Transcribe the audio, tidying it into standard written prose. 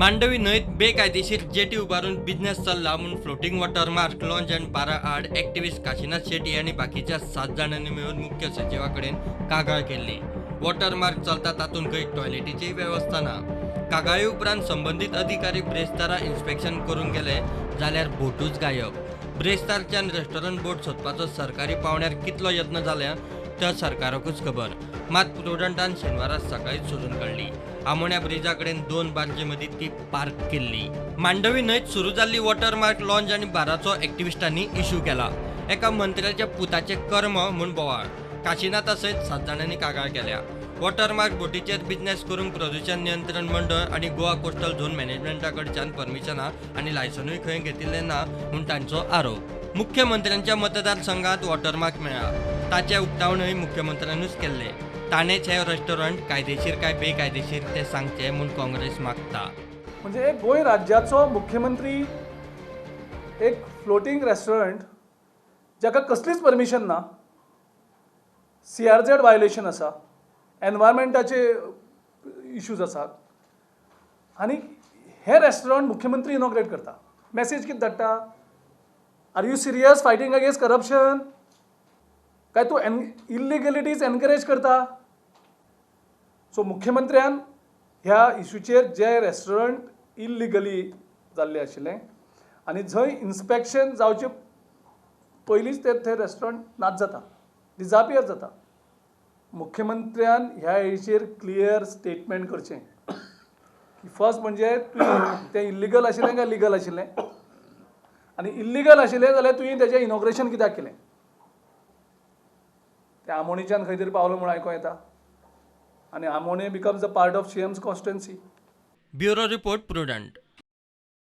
मांडवी न्हंयत बेकायदेशीर जेटी उबारून बिझनेस चल्ला म्हूण फ्लोटींग वॉटरमार्क लॉन्ज अँड बारा आड एक्टिविस्ट काशिनाथ शेट्टी आनी बाकीच्या 7 जाणांनी मेळून मुख्य सचिवा कडेन कागाळ केल्ली. वॉटरमार्क चलता तातूंत खंय टॉयलेटीचीय वेवस्था ना. कागाळी उपरांत संबंदीत अधिकारी ब्रेस्तारा इन्स्पेक्शन करूंक गेले जाल्यार बोटूच गायब. ब्रेस्तारच्यान रेस्टॉरंट बोट सोदपाचो सरकारी पावंड्यार कितलो यत्न जाल्या त्या सरकाराकूच खबर. मात प्रुडंटान शेनवारा सकाळीच सोदून काडली. आमोण्या ब्रिजा कडेन 2 बार्जी मदीं ती पार्क केल्ली. मांडवी न्हंयत सुरू जाल्ली वॉटरमार्क लॉन्ज आनी बाराचो एक्टिविस्टांनी इश्यू केला. एका मंत्र्याच्या पुताचें कर्म म्हूण बोवाळ. काशिनाथा सयत 7 जाणांनी कागाळ केल्या. वॉटरमार्क बोटीचेर बिझनेस करूंक प्रदुशण नियंत्रण मंडळ आनी गोवा कोस्टल झोन मॅनेजमेंटा कडच्यान परमिशनां आनी लायसनूय खंय घेतिल्लें ना म्हूण तांचो आरोप. मुख्यमंत्र्यांच्या मतदारसंघात वॉटरमार्क मेळ्ळा ताचें उक्तावणूय मुख्यमंत्र्यानूच केल्लें. ताणेंच हें रेस्टॉरंट कायदेशीर काय बेकायदेशीर तें सांगचें म्हूण काँग्रेस मागता. म्हणजे एक गोंय राज्याचो मुख्यमंत्री एक फ्लोटींग रेस्टॉरंट जाका कसलीच परमिशन ना, सीआरझेड वायलेशन आसा, एनवायरमेंटाचे इश्यूज आसात आनी हें रेस्टॉरंट मुख्यमंत्री इनॉग्रेट करता. मॅसेज कितें धाडटा? Are you serious fighting against corruption? काय तूं एन इल्लिगलिटीज एनकरेज करता? सो मुख्यमंत्र्यान ह्या इशूचेर जे रेस्टॉरंट इल्लिगली जाल्लें आशिल्लें आनी जंय इन्स्पेक्शन जावचे पयलींच ते थंय रेस्टॉरंट नाच जाता, डिजापियर जाता. मुख्यमंत्र्यान ह्या हेचेर क्लियर स्टेटमेंट करचें की फर्स्ट म्हणजे तुवें तें इल्लिगल आशिल्लें काय लिगल आशिल्लें, आनी इल्लिगल आशिल्लें जाल्यार तुवें तेजें इनॉग्रेशन कित्याक केलें? तें आमोणीच्यान खंय तरी पावलो म्हूण आयकों येता आनी Amone becomes a part of CM's constituency. Bureau report, Prudent.